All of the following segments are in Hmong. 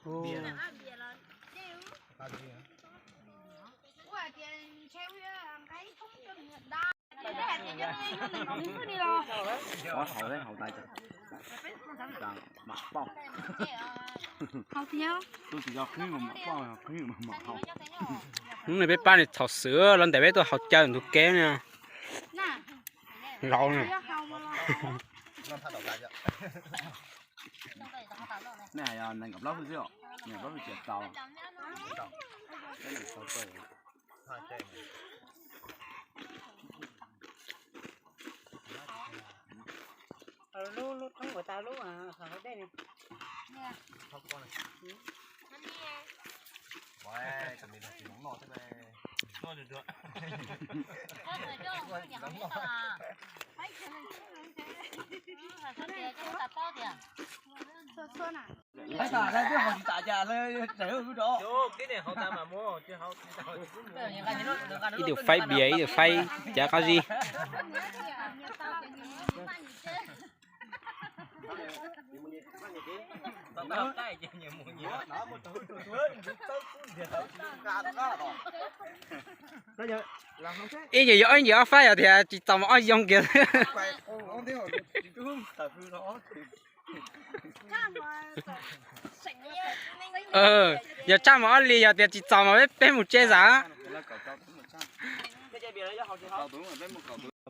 Hnub no peb pab nws txhaum xwm los ntawm peb tuaj haus cawv ntug kev no. Laus na. Lub, lub thoob uas tau lub hauv dej ne. Ib tug faib bias, ib tug faib cav qab zib. Ib yam yog ib yam ob faib yog tias tsis txaus mas ob yoo kiag. Yog tshaj mas ob li, yog tias tsis txaus mas peb mus tsev zam.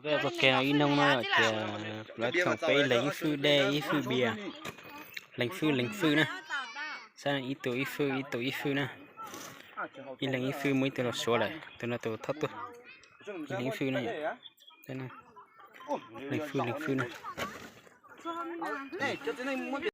Peb ua ke no ib hnub no tias lawv thov peb ib leeg ib fwj dej ib fwj bias, leeg fwj leeg fwj na. Saib ib tug ib fwj ib tug ib fwj na. Ib leeg ib fwj, muaj ib tug los suav lawm, tus no tus thawj tuaj. Ib leeg ib fwj na. Leeg fwj leeg fwj na.